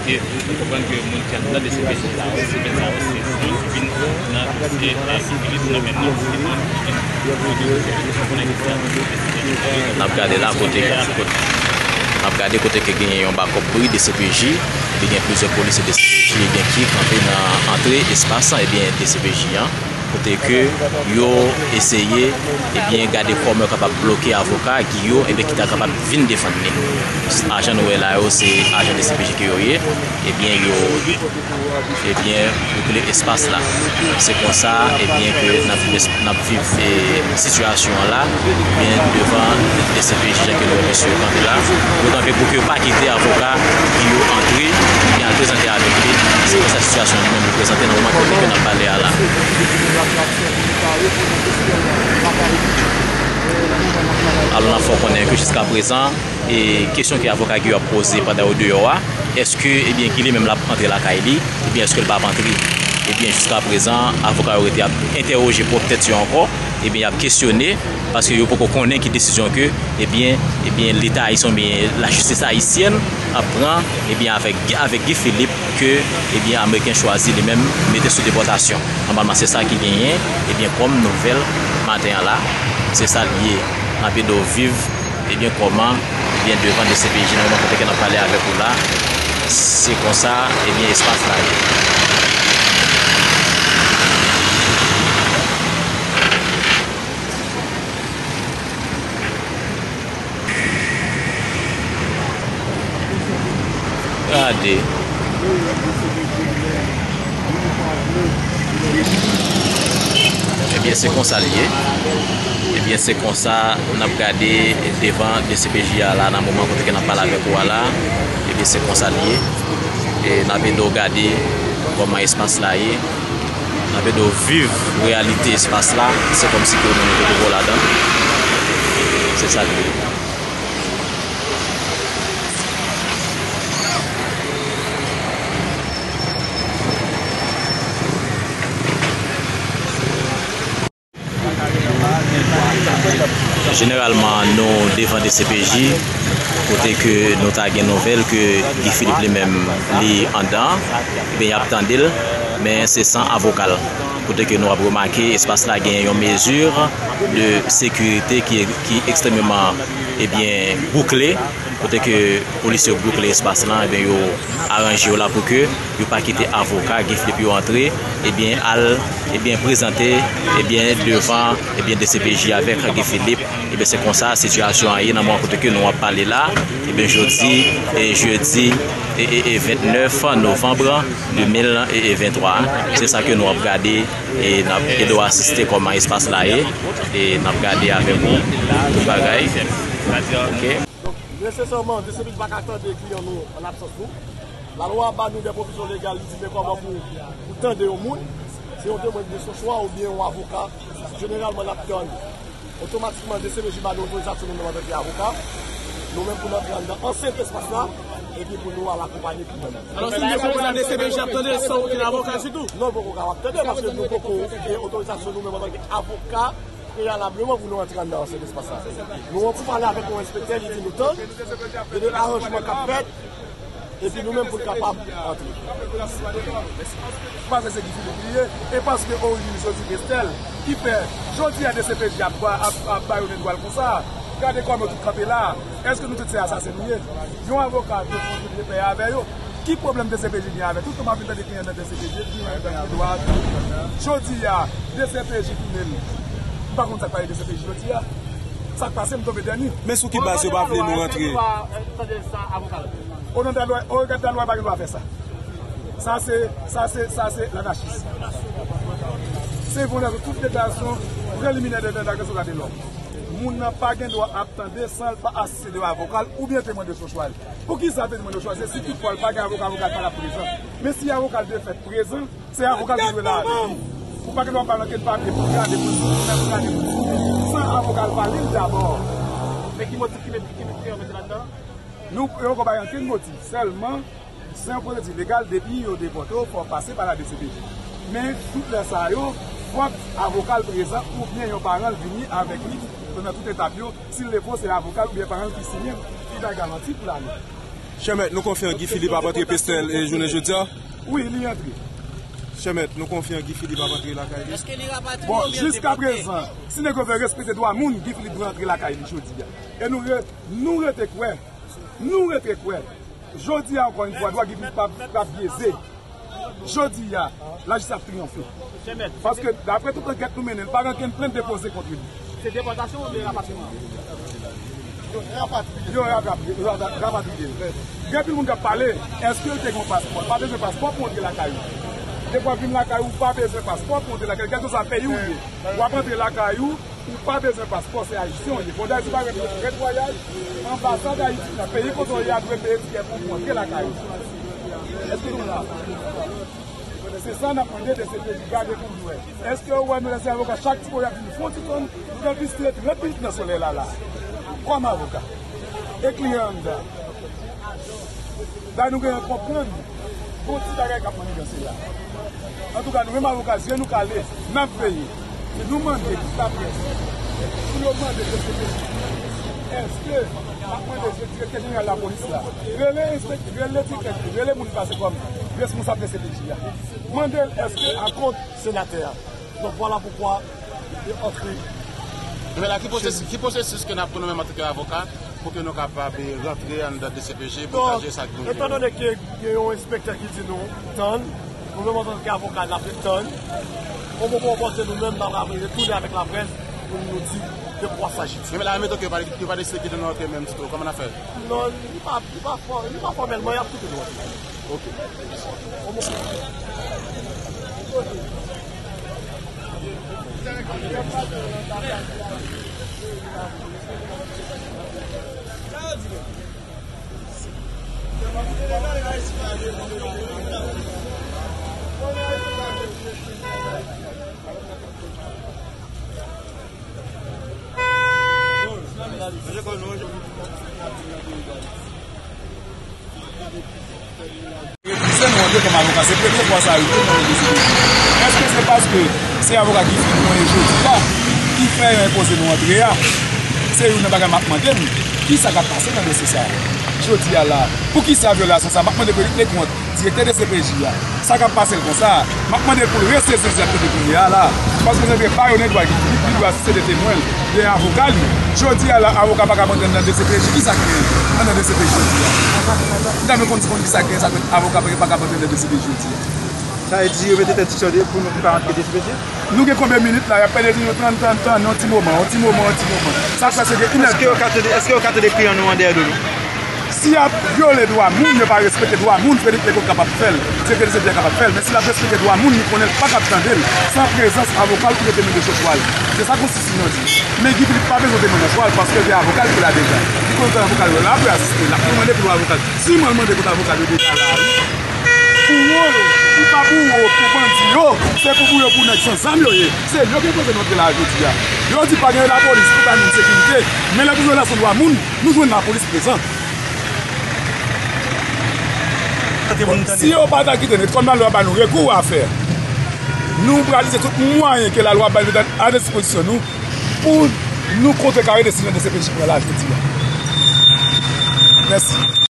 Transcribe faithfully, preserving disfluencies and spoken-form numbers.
Ke nou konprann ke moun ki anndan D C P J la, se menm sa, se moun ki vin nan, e, e, ki vin nan menm nan, ki vin, ki vin, ki vin nan menm nan. N ap gade la kote, kote, n ap gade kote ke genyen yon bakòp bri D C P J, epi gen plizyè polisye D C P J, ebyen, ki kanpe nan antre espas, ebyen, D C P J an, kote ke yo eseye, ebyen, gade kòman yo kapab bloke avoka Guy yo, ebyen, ki ta kapab vin defann li. Ajan nou wè la yo, se ajan D C P J ke yo ye, ebyen, yo, ebyen, boukle espas la. Se konsa, ebyen, ke n ap, n ap viv, e, sitiyasyon an la, ebyen, devan D C P J jan ke nou wè mesye yo kanpe la. Potan ke pou ke yo pa kite avoka Guy yo antre, ebyen, al prezante avèk li. Se konsa sitiyasyon an li menm li prezante nan moman kote ke n ap pale a la. Alò, n ap fè w konnen ke jiska prezan, e kesyon ke avoka Guy yo ap poze pandan yo deyò a, èske, ebyen, Guy li menm l ap antre lakay li, ebyen, èske l p ap antre? Ebyen, jiska prezan, avoka yo rete ap entèwoje pwòp tèt yo ankò, ebyen, y ap kesyone, paske yo poko konnen ki desizyon ke, ebyen, ebyen, Leta ayisyen oubyen lajistis ayisyèn ap pran, ebyen, avèk, avèk Guy Philippe ke, ebyen, Ameriken chwazi li menm mete sou depòtasyon. Nòmalman, se sa ki genyen, ebyen, kòm nouvèl maten an la, se sa l ye. N ap ede w viv, ebyen, kòman, ebyen, devan D C P J nan moman kote ke n ap pale avèk ou la, se konsa, ebyen, espas la ye. Gade. Ebyen, se konsa l ye. Ebyen, se konsa n ap gade devan D C P J a la, nan moman kote ke n ap pale avèk ou a la. Ebyen, se konsa l ye. E n ap ede w gade kòman espas la ye. N ap ede w viv reyalite espas la. Se kòmsi ke ou menm ou te twouve w ladan. Se sa l ye. Jeneralman, nou devan D C P J, kote ke nou ta gen nouvèl ke Guy Philippe li menm, li anndan, ebyen, y ap tande l, men se san avoka l. Kote ke nou ap remake, espas la gen yon mezi de sekirite ki, ki ekstrèmeman, ebyen, boukle, kote ke polisye yo boukle espas lan, ebyen, yo aranje yo la pou ke yo pa kite avoka Guy Philippe yo antre, ebyen, al, ebyen, prezante, ebyen, devan, ebyen, D C P J avèk Guy Philippe. Ebyen, se konsa sitiyasyon an ye nan moman kote ke nou ap pale la. Ebyen, jodi, e jedi, e, e, e ventnèf novanm de mil ventwa. Se sa ke nou ap gade, e n ap ede w asiste kòman espas la ye, e n ap gade avèk ou tout bagay. Ok. Donk, nesesèman, D C P J pa ka tande kliyan nou an absans nou. Lalwa ba nou de pwovizyon legal, li di men kòman pou, pou tande yon moun, se yon temwen de son chwa oubyen yon avoka. Jeneralman, n ap tann otomatikman D C P J ba nou otorizasyon nou menm antanke avoka. Nou menm pou n antre anndan ansent espas la, epi pou nou al akonpanye kliyan nou. Alò, si nou depoze a D C P J ap tande l san okenn avoka ditou? Non, poko kapab tande, paske nou poko gen otorizasyon nou menm antanke avoka preyalableman pou nou antre anndan ansent espas la. Nou an pou pale avèk yon enspektè, li di nou tann, gen de aranjman k ap fèt, epi nou menm pou n kapab antre. Paske se Guy Philippe li ye, e paske orijin Josy Christel ki fè jodi a D C P J ap, ap, ap ba yo nèt dwal konsa. Gade kòman yo tout kanpe la. Èske nou tout se asasen nou ye? Yon avoka defann tout lepè avè yo. Ki pwoblèm D C P J gen avè tout tan m ap vin tande kliyan nan D C P J, kliyan nan dwa. Jodi a, D C P J tounen l. M pa konn sa k pale D C P J jodi a. Sa k pase, m tonbe dènye. Men sou ki baz yo pa vle nou rantre? O nan dalwa, o nan dalwa pa gen dwa fè sa. Sa se, sa se, sa se lanachis. Se vyolasyon tout deklarasyon preliminè de, de, de, de, de lòm. Moun nan pa gen dwa ap tande san l pa asiste de avoka l oubyen temwen de son chwa l. Poukisa temwen de chwa? Se si toutfwa l pa gen avoka, avoka l pa t ap prezan. Men si avoka l de fèt prezan, se avoka l ki dwe la avèk li. Ou pa gen dwa ba l ankenn papye pou l gade, pou l siyen, pou l gade, pou l siyen, san avoka l pa li l dabò. Men ki motif ki met, ki met, ki yo mete ladan? Nou, yo poko bay ankenn motif. Sèlman, se yon pwosedi legal, depi yo depòte w, fò w pase pa la D C P J. Men, tout lè sa yo, fòk avoka l prezan oubyen yon paran l vini avèk li nan tout etap yo. Si l leve, se avoka l oubyen paran l ki siyen, ki bay garanti pou l ale. Chèmèt, nou konfyan Guy Philippe ap antre Pestèl e jounen jodi a? Wi, li antre. Chèmèt, nou konfyan Guy Philippe ap antre lakay li? Èske li rapatri? Bon, oubyen l depote? Jiska prezan, si nèg yo vle respekte dwa moun, Guy Philippe dwe antre lakay li jodi a. E nou re-, nou rete kwè, nou rete kwè, jodi a, ankò yon fwa, dwa Guy Philippe p ap, p ap byeze. Jodi a, lajistis ap triyonfe. Paske, daprè tout ankèt nou mennen, pa gen okenn plent depoze kont li. Se depòtasyon oubyen rapatriman? Yo rapatriye, yo rapatriye, yo rapatriye l. Gen anpil moun k ap pale, èske l te gen yon paspò? L pa bezwen paspò pou antre lakay ou. Depi w ap vin lakay ou, ou pa bezwen paspò pou antre lakay ou. Kèlkeswa peyi ou ye, w ap antre lakay ou, ou pa bezwen paspò, se ayisyen w ye. Bon, Dayiti pa gen dwèt vwayaj, anbasad Ayiti nan peyi kote w ye a dwe peye tikè pou ou antre lakay ou. Èske nou la? Se sa n ap mande D C P J, gade pou nou wè. Èske ou wè nou lèzè avoka, chak ti bo y ap vin fon ti tòn, nou fè l plis trant minit nan solèy la la. Kòm avoka. E kliyan anndan. Bay nou genyen konprann. Gon ti bagay k ap maniganse la. Antouka, nou menm avoka, zye nou kale, n ap veye. E nou mande tout laprès pou yo mande D C P J èske, n ap mande direktè jeneral lapolis la, rele enspek-, rele direktè, rele moun ki pase kòm responsab D C P J a. Mande l èske a kont senatè a. Donk, vwala poukwa li antre. Men la, ki pwosesis, ki pwosesis ke n ap pran nou menm antanke avoka pou ke nou kapab rantre anndan D C P J, pataje sa k nou jwenn? Donk, etandone ke gen yon enspektè ki di nou tann, nou menm antanke avoka, n ap tann. Yon moman opòtèn, nou menm, n ap retounen avèk laprès pou nou di de quoi s'agit-il. Men la, admeton ke yo pa, yo pa deside kite nou antre menm ditou, kòman n ap fè? Non, li pa, li pa fò-, li pa fòmèlman, y ap kite nou antre. Ok. Se nou antre kòm avoka, se premye fwa sa rive nan yon dosye. Èske se paske se avoka ki fin mwen jodi a ki fè yo enpoze nou antre a? Se youn nan bagay m ap mande m, kisa k ap pase nan dosye sa a? Jodi a la, poukisa vyolasyon sa a? M ap mande pou li te kont direktè D C P J a. Sa k ap pase l konsa? M ap mande l pou l resezi zèb kote kounye a la. Paske se pa yon dwa ki li, li dwe asiste de temwen l, de avoka li. Jodi a la, avoka pa ka antre nan D C P J. Kisa k gen anndan D C P J jodi a? M ta renmen konn, konn kisa k gen, sa fè avoka pa ka antre nan D C P J jodi a. Sa vle di yo mete entèdiksyon de, pou nou pa antre D C P J? Nou gen konbyen minit la? Y ap pede di nou tann, tann, tann, yon ti moman, yon ti moman, yon ti moman. Sa k fè se gen inèdtan. Èske yo ka tande, èske yo ka tande kliyan nou an dèyè do nou? Si y ap vyole dwa moun, yo pa respekte dwa moun, Frederick Legault kapab fè l, direktè D C P J a kapab fè l, men si l ap respekte dwa moun, nou konnen l pa t ap tande l san prezans avoka l ki rete nan dechokwal. Se sa konstitisyon an di. Men Guy Philippe pa bezwen te mande chwa l paske l gen avoka l ki la deja. Li konn avoka l yo la pou y asiste l. L ap mande pou avoka l. Si mwen mande kote avoka l yo deja la, wi. Bouwo yo, ou pa bouwo pou bandi yo, se pou bouwo pou nèg san zam yo ye. Se yo ki enpoze nou antre la jodi a. Yo di pa gen lapolis pou bay moun sekirite, men lè pou vyolasyon dwa moun, nou jwenn lapolis prezan. Si yo pa ta kite nou, kòm lalwa ba nou rekou a fè, nou pral itilize tout mwayen ke lalwa ba nou a dispozisyon nou pou nou kontrekare desizyon D C P J pran la jodi a. Mèsi.